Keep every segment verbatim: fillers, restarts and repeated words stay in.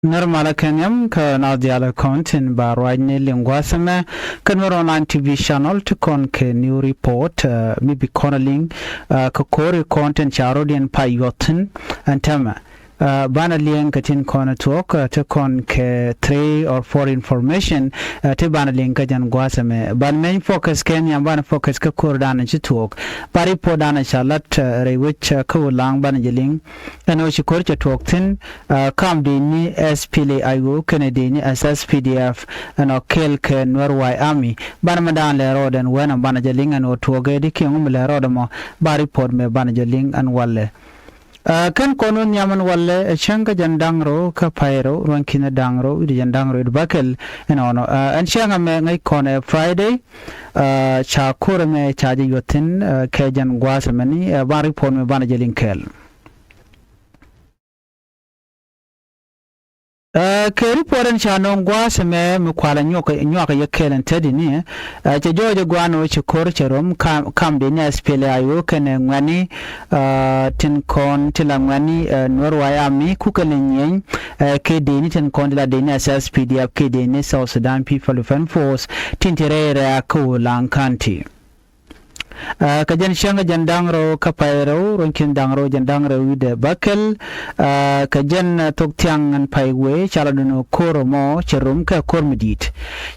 Närmalä kɛ nhiam kä naath diaal kɔn tin ba ruacni liŋ gua̱a̱th ɛmɛ kä Nuer Online T V channel ti kɔn kɛ new report, eh, mi bi kɔn a liŋ, eh, kä ko̱ri kɔn tin ca rɔ̱diɛn pay yuɔth thi̱n ɛn täämɛ. Eh, banɛ liŋ kä tin kɔn tuɔɔk, eh, ti kɔn kɛ three or four information, eh, ti banɛ liŋ kä jɛn gua̱a̱th ɛmɛ. Ban mɛny focus kɛ nhiam, banɛ focus kä ko̱r danɛ ci tuɔɔk. Ba report danɛ ca lat, eh, rɛy wec, eh, kä Ulaŋ banɛ jɛ liŋ. Ɛn ɣöö ci ko̱r cɛ tuɔɔk thi̱n, ah, kam deni S P L A I O kɛnɛ deni S S P D F ɛn ɔ kɛɛl kɛ Nuer White Army. Banɛ mɛ da̱a̱n lɛ rɔɔdɛ ɛn wɛnɛ banɛ jɛ liŋ ɛn ɣöö tuɔɔk ɛ di kiɛŋ mi lɛ rɔɔdɛ mɔ ba report mɛ banɛ jɛ liŋ ɛn walɛ. Ah, kɛn kɔn wä nhiam ɛn walɛ ɛ cäŋ kä jɛn da̱ŋ rɛw kä pay rɛw ruɔ̱n ki̱n da̱ŋ rɛw wi̱cdɛ jɛn da̱ŋ rɛw wi̱cdɛ bäkɛl ɛn ɣɔnɔ. Ah, ɛn cäŋ ɛmɛ ŋäc kɔn ɛ Friday, ah, ca ko̱r ɛmɛ ca jɛ yuɔth thi̱n, ah, kɛ jɛn gua̱a̱th ɛmɛni, ah, ban report mɛ banɛ jɛ liŋ kɛɛl. Ɛ, kɛ report ɛn ca nööŋ gua̱a̱th ɛmɛ mi kualɛ nyuak, nyuak yɛ kɛɛl ɛn tetdɛ ni, ɛ, cɛ jɔɔc ɛ gua̱a̱n ɣöö ci ko̱r cɛ röm kam, kam deni S P L A I O kɛnɛ ŋuɛ̈tni, ɛ, tin kɔn ti la ŋuɛ̈tni, ɛ, Nuer White Army ku kɛnɛ nyieny, ɛ, kɛ deni tin kɔn ti la deni S S P D F kɛ deni South Sudan People Defense Force tin te rɛy rɛ̈ɛ̈k kä Ulaŋ County. Ɛ, kɛ jɛn cäŋ kä jɛn da̱ŋ rɛw kä pay rɛw ruɔ̱n ki̱n da̱ŋ rɛw jɛn da̱ŋ rɛw wi̱cdɛ bäkɛl, ɛ, kɛ jɛn, ɛ, thok thiaŋ ɛn pay wee ca la duŋ ɣöö ko̱r ɛmɔ cɛ röm kɛ ko̱r mi di̱i̱t.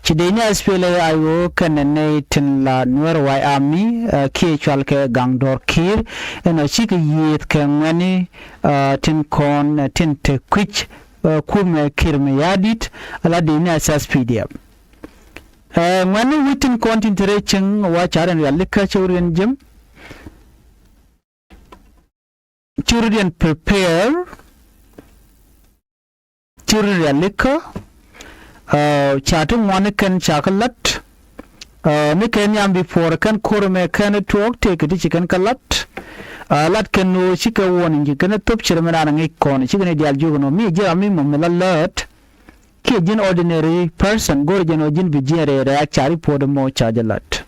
Ci deni S P L A I O kɛnɛ nɛy tin la Nuer White Army, ɛ, kiɛ cual kɛ Gaŋ Dɔr Ki̱i̱r ɛn ɔ cikɛ yiëëth kɛ ŋuɛ̈tni, ɛ, tin kɔn, ɛ, tin te kui̱c, ɛ, kumɛ Kiir Mayardit, ala deni S S P D F. Ɛ, ŋuɛ̈tni wi̱i̱ tin kɔn tin te rɛy cieŋ wa ca rɔ̱diɛn rialikä, ci rɔ̱diɛn ji̱m, ci rɔ̱diɛn prepare, ci rɔ̱diɛn rialikä, ɛ, ca ti ŋuan ni kɛn ca kä la̱t, ɛ, ni kɛn nhiam before kɛn ko̱r ɛmɛ kɛn tuɔɔk tëëkɛ ti ci kɛn kä la̱t, ɛ, la̱t kɛn ɣöö cikɛ warning ci kɛn thöp ci rɛ mi raan ŋäc kɔn ci kɛn diaal jiök ɛn ɣöö mi ji̱ ram mi mɔ mi la alert. Kiɛ ji̱n ordinary person, go̱o̱rɛ jɛn ɣöö ji̱n bi jiɛɛn rɛy rɛ̈ɛ̈k ca report ɛmɔ ca jɛ la̱t.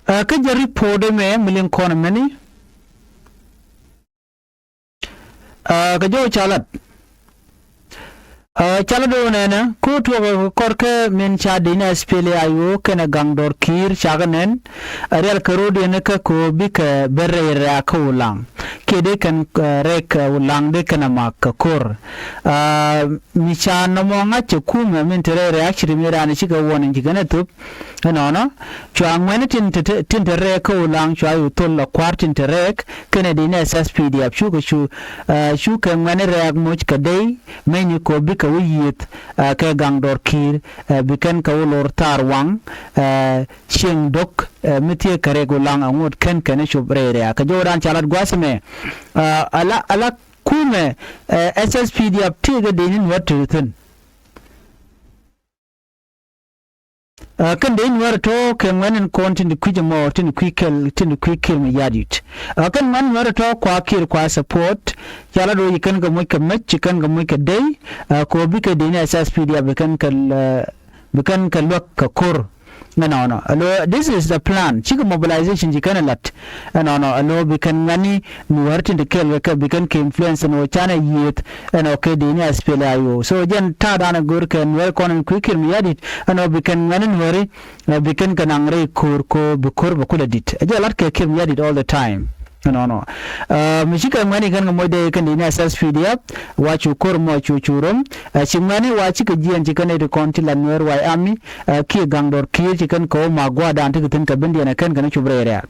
Ɛ, kä jɛ report ɛmɛ mi liŋ kɔn ɛmɛni. Ɛ, kɛ jɔw ca la̱t. Ɛ, ca la̱t ɣöö nɛnɛ ko̱ tuɔɔk kɛ kɔr kɛ min ca deni S P L A I O kɛnɛ Gaŋ Dɔr Ki̱i̱r ca kɛ nɛn. Ɛ, rial kɛ rɔ̱diɛn kä ko̱ bikɛ ben rɛy rɛ̈ɛ̈k kä Ulaŋ. Kiɛ dee kɛn, ɛ, rɛy kɛ Ulaŋ dee kɛn a mak kɛ ko̱r. Ɛ, mi ca nɔmɔ ŋa̱c cɛ kumɛ min te rɛy rɛ̈ɛ̈k ci ri mi raan cikɛ warning ci kɛn ɛ thöp. Ɛnɔnɔ cua ŋuɛ̈tni tin te, tin te rɛɛk kä Ulaŋ cua yo̱o̱ thol la kua̱r tin te rɛɛk kɛnɛ deni S S P D F cukɛ cu, ɛ, cukɛ ŋuɛ̈tni rɛɛk moc kɛ dey mecni ko̱ bikɛ wä yiëëth, ɛ, kɛ Gaŋ Dɔr Ki̱i̱r, ɛ, bi kɛn kɛ wä lor thaar waŋ, ɛ, cieŋ do̱k, ɛ, mi thiee kɛ rɛɛk Ulaŋ aŋot kɛn kɛn cop rɛy rɛ̈ɛ̈k kɛ jɔwdan ca lat gua̱a̱th ɛmɛ. Ɛ, ala, ala kumɛ, ɛ, S S P D F tëëkɛ deni Nuäär te thi̱n. Ɛ, kɛn dee Nuäär tɔ̱ kɛ ŋuɛ̈tni kɔn tin di kui̱c ɛmɔ tin di kui̱ kɛl tin di kui̱ Kiir Mayardit. Ɛ, kɛn ŋuɛ̈tni Nuäär tɔ̱ kua Kiir kua support. Ca la do̱ ci kɛn kɛ moc kɛ mec ci kɛn kɛ moc kɛ dey. Ɛ, kɛ ɣöö bikɛ deni S S P D F bi kɛn kɛ, ɛ, bi kɛn kɛ luäk kɛ ko̱r. Ɛnɔnɔ alo this is the plan. Cikɛ mobilization ci kɛn ɛ la̱t. Ɛnɔnɔ alo bi kɛn ŋuɛ̈tni Nuäär tin te kɛɛl kɛ kɛ bi kɛn kɛ influence ɛn ɣöö canɛ yiëëth ɛn ɣöö kɛ deni S P L A I O. So jɛn ta̱a̱dan ɛ go̱r kɛ Nuäär kɔn ɛn kui̱ Kiir Mayardit ɛn ɣöö bi kɛn ŋuɛ̈tni Nuääri, ɛ, bi kɛn kɛ naŋ rɛy ko̱r ko̱ bi ko̱r bɛ kulɛ di̱t. Ɛ jɛ lat kɛ Kiir Mayardit all the time. Ɛnɔnɔ. Ɛ, mi cikɛ ŋuɛ̈tni kɛn kɛ moc dee kɛn deni S S P D F wa cu ko̱r mɔ cu cu röm. Ɛ, ci ŋuɛ̈tni wa cikɛ jiɛɛn ci kɛn nɛy ti kɔn ti la Nuäär White Army, ɛ, kiɛ Gaŋ Dɔr Ki̱i̱r ci kɛn kɛ wä mak gua̱a̱thdan ti kɛ thi̱n kɛ bindiɛn ɛ kɛn kɛn cop rɛy rɛ̈ɛ̈k.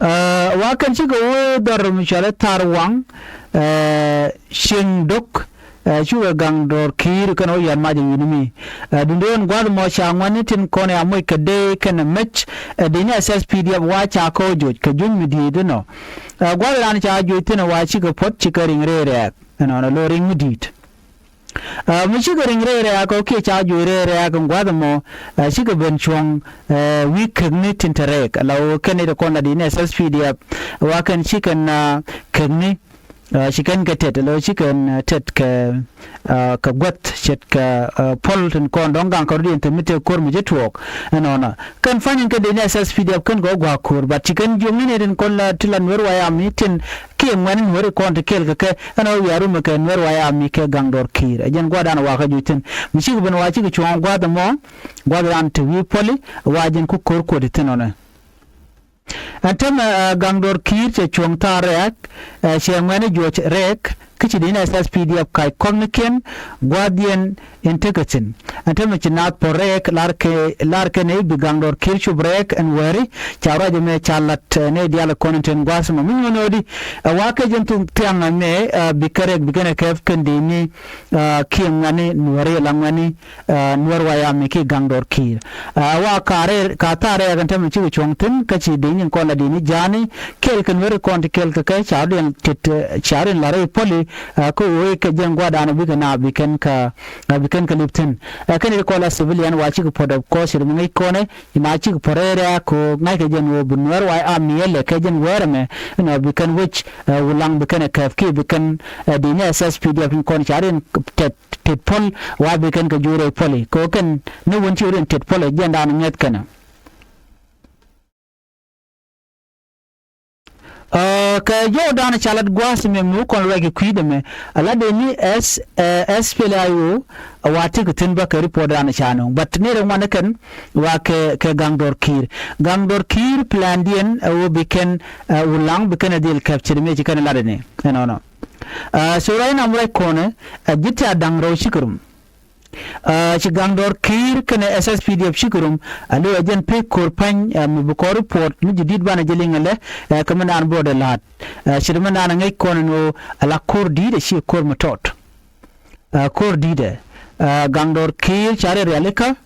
Ɛ, wa kɛn cikɛ wä dhɔr mi cuali thaar waŋ, ɛ, cieŋ do̱k, ɛ, cukɛ Gaŋ Dɔr Ki̱i̱r kɛn wä yɔ̱a̱n mac ɛ wi̱ni mi. Ɛ, duundɛ ɣän gua̱th mɔ ca ŋuɛ̈tni tin kɔn ɛ moc kɛ dey kɛnɛ mec, ɛ, deni S S P D F wa ca kɛ wä joc kɛ juny mi di̱i̱t inɔ. Ɛ, gua̱th raan ca joc thi̱n ɛ wa cikɛ puɔ̱t cikɛ riŋ rɛy rɛ̈ɛ̈k. Ɛnɔnɔ lo riŋ mi di̱i̱t. Ɛ, mi cikɛ riŋ rɛy rɛ̈ɛ̈k ɔ kiɛ ca juɔc rɛy rɛ̈ɛ̈k in gua̱th ɛmɔ, ɛ, cikɛ ben cuɔ̱ŋ, ɛ, wi̱i̱ kekni tin te rɛɛk ala ɣöö kɛn nɛy ti kɔn la deni S S P D F wa kɛn ci kɛn, ɛ, kekni, Ɛ, ci kɛn kɛ tet, alo ci kɛn, ɛ, tet kɛ, ɛ, kɛ guäth ce̱tkɛ, ɛ, puɔl tin kɔn dɔ̱ŋ gaŋ kɛ rɔ̱diɛn thi̱n mi tëë ko̱r mi ci tuɔɔk. Ɛnɔnɔ kɛn pa̱ny in kä deni S S P D F kɛn kɛ wä gua̱a̱k ko̱r, but ci kɛn jiök ni nɛy tin kɔn la ti la Nuɛr White Army tin kiɛ ŋuɛ̈ni Nuɛri kɔn ti kɛɛl kɛ kɛ. Ɛn ɣöö wiaa rumɛ kɛ Nuɛr White Army kɛ Gaŋdɔr Kiir. Ɛ jɛn gua̱a̱r dan wakä juc thi̱n mi cikɛ ben wa cikɛ cuɔ̱ŋ gua̱a̱th ɛmɔ, gua̱a̱th dan te wi̱i̱ puɔli, wa jɛn ku ko̱r kuɔt ti thi̱n ɔnɛ. Ɛn täämɛ, ɛ, Gaŋdɔr Kiir cɛ cuɔ̱ŋ thaar rɛɛk, ɛ, cɛ ŋuɛ̈ni juɔc rɛɛk, kä ci deni S S P D F kac kɔ̱knikiɛn gua̱a̱thiɛn in tekɛ thi̱n. Ɛn täämɛ ci naath puɔ̱t rɛɛk, lar kɛ, lar kɛ nɛy bi Gaŋdɔr Kiir cop rɛɛk ɛn wääri, ca ruac ɛmɛ ca la̱t, ɛ, nɛy diaal kɔn in te gua̱a̱th ɛmɔ. Mi nyuɔ̱n ɣöödi, ɛ, wakä jɛn thok thiaŋ ɛmɛ, ɛ, bikɛ rɛɛk bikɛn ɛ kɛp kɛn deni, ɛ, kiɛ ŋuɛ̈ni Nuɛri la ŋuɛ̈ni, ɛ, Nuɛr White Army kiɛ Gaŋdɔr Kiir. Ɛ, wa ka rɛɛk, ka thaar rɛɛk ɛn täämɛ cikɛ cuɔ̱ŋ thi̱n, kä ci deni in kɔn la deni ja̱a̱ni, kɛɛl kɛ Nuɛri kɔn ti kɛɛl kɛ kɛ, ca rɔ̱diɛn tet, ɛ, ca rɔ̱diɛn la̱t rɛy puɔli, ɛ, kä ɣöö kɛ jɛn gua̱a̱r dan bikɛ naath bikɛn kɛ, ɛ, bikɛn kɛ lip thi̱n. Ɛ, kɛn ti kɔn la civilian wa cikɛ puɔ̱t, of course, ri mi ŋäc kɔnɛ, ci naath cikɛ puɔ̱t rɛɛk kɛ ŋa̱ckɛ jɛn ɣöö bi Nuɛr White Army ɛ lɛ kɛ jɛn wäär ɛmɛ, ɛnɔ bikɛn wec, ɛ, Wulaŋ bikɛn ɛ kɛp kiɛ bikɛn, ɛ, deni S S P D F in kɔn ca rɔ̱diɛn tet tet puɔl wa bikɛn kɛ juur rɛy puɔli. Kɛ ɣöö kɛn ni wän ci rɔ̱diɛn tet puɔl ɛ jɛn dan ŋäth kɛnɛ. Ɛ, kɛ jɔw dan ca lat gua̱a̱th ɛmɛ mi wä kɔn ruac kɛ kui̱dɛ mɛ, a lat deni S, ɛ, S P L A I O, ɛ, wa tekɛ thi̱n bä kɛ report dan ca nöŋ. But ni rɛ ŋuan kɛn wa kɛ, kɛ Gaŋdɔr Kiir. Gaŋdɔr Kiir plandiɛn ɛ ɣöö bikɛn, ɛ, Wulaŋ bikɛn ɛ dhil kɛp ce̱t mëë ci kɛn ɛ lat ɛni. Ɛnɔnɔ. Ɛ, so ruac nam ruac kɔnɛ, ɛ, ji̱ ti a da̱ŋ rɛw cikɛ rum. Ɛ, ci Gaŋdɔr Kiir kɛnɛ S S P D F cikɛ rum, ɛ, lo̱ ɛ jɛn pek ko̱r pa̱ny, ɛ, mi bi kɔn report mi ji̱ di̱t banɛ jɛ liŋ ɛlɛ, ɛ, kɛ mi naan bɔɔdɛ la̱a̱t. Ɛ, ce̱t mi naan ɛ ŋäc kɔn ɛn ɣöö ɛ la ko̱r di̱i̱t ɛ ciɛ ko̱r mi tɔt. Ɛ, ko̱r di̱i̱t ɛ, ɛ, Gaŋdɔr Kiir ca rɛy rialikä,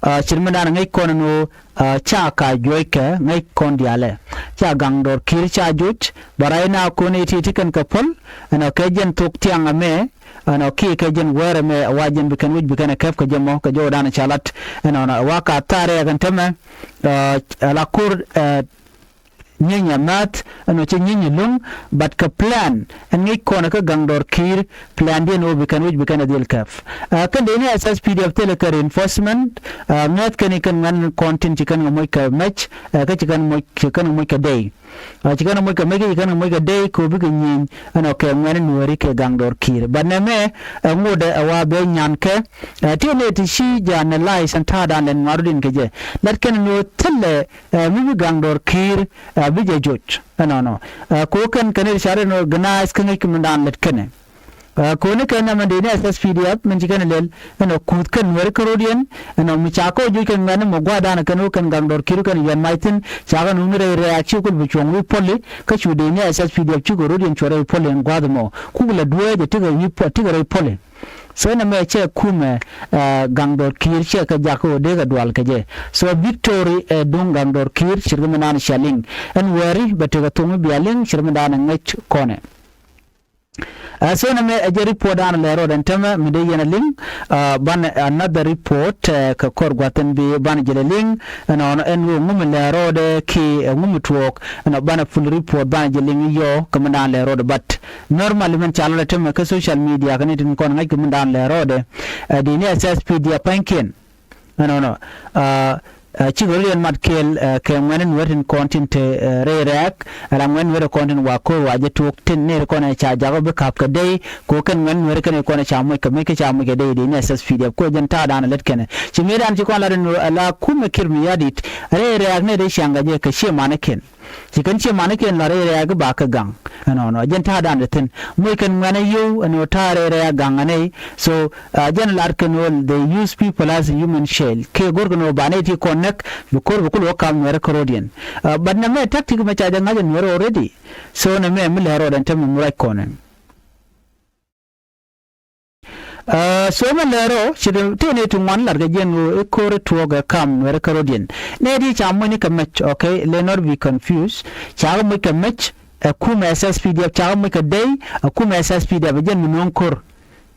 ɛ, ce̱t mi naan ɛ ŋäc kɔn ɛn ɣöö, ɛ, ca ka juɔckɛ ŋäc kɔn diaalɛ. Ca Gaŋdɔr Kiir ca joc, bɛ ruac na kɔn iti ti kɛn kɛ puɔl, ɛnɔ kɛ jɛn thok thiaŋ ɛmɛ, ɛnɔ kiɛ kɛ jɛn wäär ɛmɛ, ɛ wa jɛn bikɛn wec bikɛn ɛ kɛp kɛ jɛ mɔ, kɛ jɔw dan ca lat, ɛnɔnɔ, ɛ wa ka thaar rɛɛk ɛn täämɛ, ɛ, ɛ la ko̱r, ɛ, nyienyɛ math, ɛnɔ cɛ nyienyɛ lo̱ŋ, but kɛ plan, ɛn ŋäc kɔn kä Gaŋdɔr Kiir, plandiɛn ɣöö bikɛn wec bikɛn ɛ dhil kɛp. Ɛ, kɛn deni S S P D F thilɛ kɛ reinforcement, ɛ, ŋäth kɛn i̱ kɛn ŋuɛ̈n kɔn tin ci kɛn kɛ moc kɛ mɛc, ɛ, kä ci kɛn moc, ci kɛn kɛ moc kɛ dey. Ɛ, ci kɛn kɛ moc kɛ mɛc kä ci kɛn kɛ moc kɛ dey kɛ ɣöö bikɛ nyieny, ɛnɔ kɛ ŋuɛ̈ni Nuɛri kɛ Gaŋdɔr Kiir. But nɛmɛ, ɛ, ŋotdɛ ɛ wa bɛ nyan kɛ, ɛ, ti nɛy ti ci jɛ analyze ɛn ta̱a̱ dan lɛn ŋua̱r rɔ̱diɛn kɛ jɛ. Lat kɛn ɛn ɣöö thilɛ, ɛ, mi bi Gaŋdɔr Kiir, ɛ, bi jɛ joc. Ɛnɔnɔ. Ɛ, kɛ ɣöö kɛn kɛn i̱ ca rɔ̱diɛn organize kä ŋäc kɛ mi dan lät kɛnɛ. Ɛ, koni kɛn nɛmɛ deni S S P D F min ci kɛn lɛl, ɛnɔ kuth kɛn Nuɛri kä rɔ̱diɛn, ɛnɔ mi ca kɔ juc kɛn ŋuɛ̈ni mɔ gua̱a̱r dan kɛn wä kɛn Gaŋdɔr Kiir kɛn yɛn mac thi̱n, ca kɛ nuni rɛy rɛɛk ci kul bi cuɔ̱ŋ wi̱i̱ puɔli, kä cu deni S S P D F ci kɛ rɔ̱diɛn cuɔ rɛy puɔli ɛn gua̱a̱th ɛmɔ. Kuk la dueec ɛ tikɛ wi̱i̱ puɔ-, tikɛ rɛy puɔli. So nɛmɛ cɛ kumɛ, ɛ, Gaŋdɔr Kiir cɛ kɛ jak kɛ wä dee kɛ dual kɛ jɛ. So victory ɛ duŋ Gaŋdɔr Kiir ce̱tkɛ mi naan cia liŋ. Ɛn wääri bɛ tekɛ thok mi bia liŋ ce̱tkɛ mi naan ɛ ŋäc kɔnɛ. Ɛ, so nɛmɛ ɛ jɛ report dan lɛ rɔɔdɛ ɛn täämɛ mi dee yɛn ɛ liŋ, ɛ, banɛ another report, ɛ, kɛ kɔr gua̱th ɛn bi banɛ jɛ lɛ liŋ, ɛnɔnɔ ɛn ɣöö ŋu mi lɛ rɔɔdɛ kiɛ ŋu mi tuɔɔk, ɛnɔ banɛ full report banɛ jɛ liŋ yɔ kɛ mi dan lɛ rɔɔdɛ. But normal min ca lɔlɛ täämɛ kä social media kɛ ni tin kɔn ŋäc kɛ mi dan lɛ rɔɔdɛ, ɛ, deni S S P D F pa̱nykiɛn. Ɛnɔnɔ, ɛ, ɛ, cikɛ rɔ̱diɛn mat kɛɛl, ɛ, kɛ ŋuɛ̈ni Nuɛr tin kɔn tin te, ɛ, rɛy rɛɛk, ɛ, la ŋuɛ̈ni Nuɛr kɔn tin wa ko̱r wa jɛ tuɔɔk tin nɛy ti kɔn ɛ ca jak ɔ bi ka̱p kɛ dey, kɛ ɣöö kɛn ŋuɛ̈ni Nuɛr kɛn kɔn ɛ ca moc kɛ mec kä ca moc kɛ dey deni S S P D F kɛ ɣöö jɛn ta̱a̱ dan ɛ lät kɛnɛ. Ci mëë dan ci kɔn lat ɛn ɣöö ɛ la kumɛ Kiir Mayardit, rɛy rɛɛk nɛy ti ciaŋ kɛ jɛ kɛ ciɛ manikiɛn. Ci kɛn ciɛ manikiɛn la rɛy rɛɛk ba kɛ gaŋ. Ɛnɔnɔ, jɛn ta̱a̱ dan ɛ thi̱n. Moc kɛn ŋuɛ̈ni yio̱w, ɛn ɣöö ta̱a̱ rɛy rɛɛk gaŋ ɛ nɛy. So, ɛ, jɛn lat kɛn ɣöö they use people as a human shield. Kɛ go̱r kɛn ɣöö ba nɛy ti kɔn näk, bi ko̱r bi kul wä kam Nuɛr kä rɔ̱diɛn. Ɛ, but nɛmɛ tactic mɛ ca jɛ ŋa̱c ɛ Nuɛr already. So, nɛmɛ mi lɛ rɔɔdɛ ɛn täämɛ mi ruac kɔnɛ. Ɛ, so mɛ lɛr ɔ, ci ti, ti ni ti ŋuan lat kɛ jɛn ɣöö i̱ ko̱r i̱ tuɔɔk ɛ kam Nuɛr kä rɔ̱diɛn. Nɛy ti ca muɔ̱cni kɛ mec, okay, let not be confused. Ca kɛ muɔ̱c kɛ mec, ɛ kumɛ S S P D F, ca kɛ muɔ̱c kɛ dey, ɛ kumɛ S S P D F, ɛ jɛn mi nööŋ ko̱r.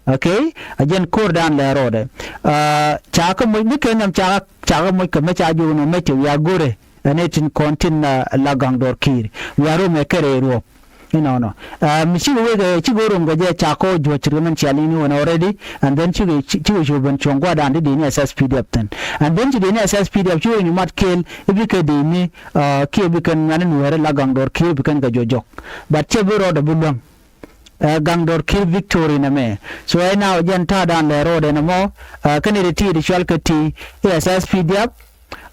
Okay? Ɛ jɛn ko̱r dan lɛr ɔ dɛ. Ɛ, ca kɛ muɔ̱c, mi kɛ nhiam ca kɛ, ca kɛ muɔ̱c kɛ mec, ca jiök ni mec ti wiaa go̱rɛ. Ɛn ɛ tin kɔn tin, ɛ, la Gaŋdɔr Kiir. Wiaa romɛ kɛ rɛy ruɔ̱p. Inɔnɔ mi cikɛ wek, cikɛ wä rom kɛ jɛ, ca kɔ juɔc ce̱tkɛ mɛn cia liŋ ni ɣän already. And then cikɛ, cikɛ cu ben cuɔ̱ŋ gua̱a̱th dan ti dee ni S S P D F thi̱n. And then ci dee ni S S P D F ci wä ni mat kɛɛl i̱ bi kɛ dee ni kiɛ bi kɛn ŋuɛ̈ni Nuääri la Gaŋ Dɔr Ki̱i̱r bi kɛn kɛ juɔc jɔk. But cɛ bi rɔɔdɛ bi luäŋ. Gaŋ Dɔr Ki̱i̱r victory nɛmɛ. So right now jɛn ta̱a̱ dan lɛ rɔɔdɛ nɛmɔ. Kɛn iti ti ti cual kɛ ti i̱ S S P D F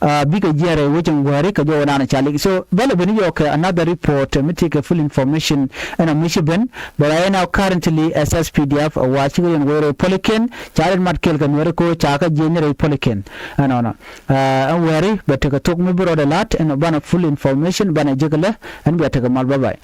bikɛ jiɛɛr rɛy wec in guääri kɛ jɔw naan ca lik. So bɛlɛ ben yɔɔkɛ another report mi ti kɛ full information ɛn a mi ci ben. But right now currently S S P D F wa cikɛ yɛn wee rɛy polikiɛn ca rit mat kɛl kɛ Nuääri ko ca kɛ jiɛc ni rɛy polikiɛn. Ɛnɔnɔ ɛn wɛɛri bɛ tekɛ thok mi bi rɔɔdɛ la̱t ɛn banɛ full information banɛ jek lɛ. Ɛn bia tekɛ mal, bye bye.